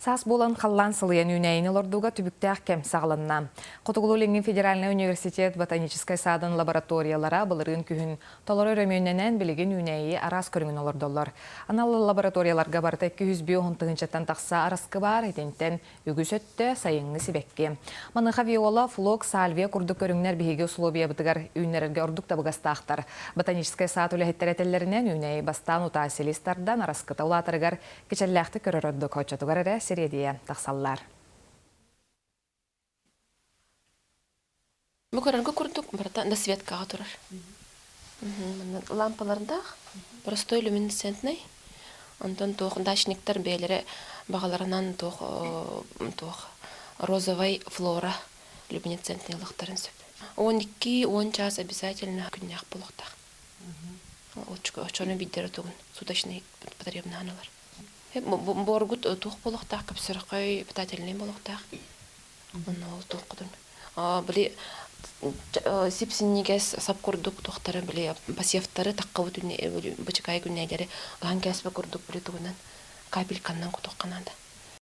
Саас буолан халлаан сылыйан үүнээйини олордууга түбүктээх кэм саҕаланна. Хотугулуу-Илиҥҥи федеральнай университет ботаническай саадын лабораториялара былырыын күһүн толору өрөмүөннэнэн билигин үүнээйи араас көрүҥүн олордоллор. Анал лабораторияларга барыта 205 тыһыынчаттан тахса араскы баар, итинтэн үгүс өттө сайыҥҥы сибэкки. Маныаха виола, флок, сальвия курдук көрүҥнэр биһиги усулуобуйабытыгар үүннэрэргэ ордук табыгастаахтар. Ботаническай саад үлэһиттэрэ этэллэринэн, үүнээйи бастаан утаа силис тардан, араскыта улаатарыгар кичэллээхтик көрөр ордук, оччотугар эрэ сириэдийэ тахсаллар. Бу көрөргө курдук барыта досветкаҕа турар. Манна лампалардаах, простой люминесцентный. Онтон туох дачниктар бэйэлэрэ баҕаларынан туох туох розовай флора люминесцентный ылыахтарын сөп. 12-10 час обязательно күннээх буолуохтаах. Оччону биирдэрэ тугун суточный потребнаан ылар. Боргут туох буолуохтаах, көпсөрөхөй питательный буолуохтаах. Онно ол туоххутун били сип-синньигэс сап курдук туохтары били посевтары таккабыт бычыкаайы күннээдэри ыһан кээспэ курдук били тугунан капельканнан кутуохха наада.